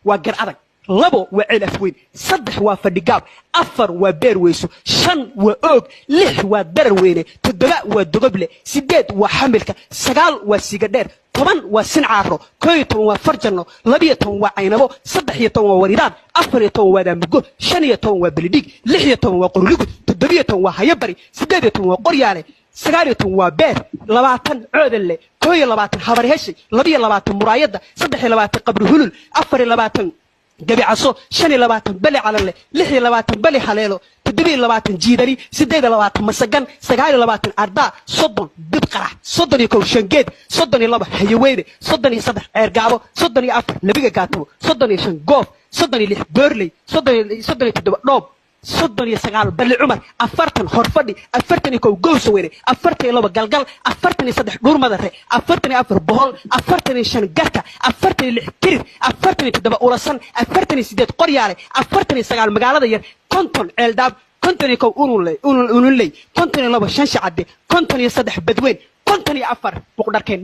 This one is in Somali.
Waa Gar Adag, labo waa Ceel Afweyn, saddex waa Fadhigaab, afar waa Beer Weyso, shan waa Oog, lix waa Darar Weyne, toddoba waa Dogoble, sideed waa Xamilka, sagaal waa Sigadheer, 10 waa Sincaaro, 11 waa Farjanno, 12 waa Caynabo, 13 waa Waridaad, 14 waa Daamugo, 15 waa Belidhig, 16 waa Qorligud, 17 waa Hayabari, 18 waa Qoryaale, 19 waa Beer, 20 Coodanle, 21 Habarheshay, 22 Muraayadda, 23 Qabri Hulul, 24 Gabicaso, 25 Beli Calanle, 26 Beli Haleelo, 27 Jiidani, 28 Masagan, 29 Ardaa, 30 Dib Qarax, 31 Shangeed, 32 Hayaweyne, 33 Ceergaabo, 34 Lebiga Gaatabo, 35 Goof, 36 Boorley, 37 Dhoob, 39 Balli Cumar, 40 Horfadhi, 41 Gowsaweyne, 42 Galgal, 43 Dhuurmadare, 44 Bohol, 45 Garka, 46 Kirir, 47 Ulasan, 48 Qoryaale, 49 Magaalada Yar, 50 Ceeldaab, 51 Ununley, 52 Shanshacadde, 53 Badweyn, 54 Buqdharkeen.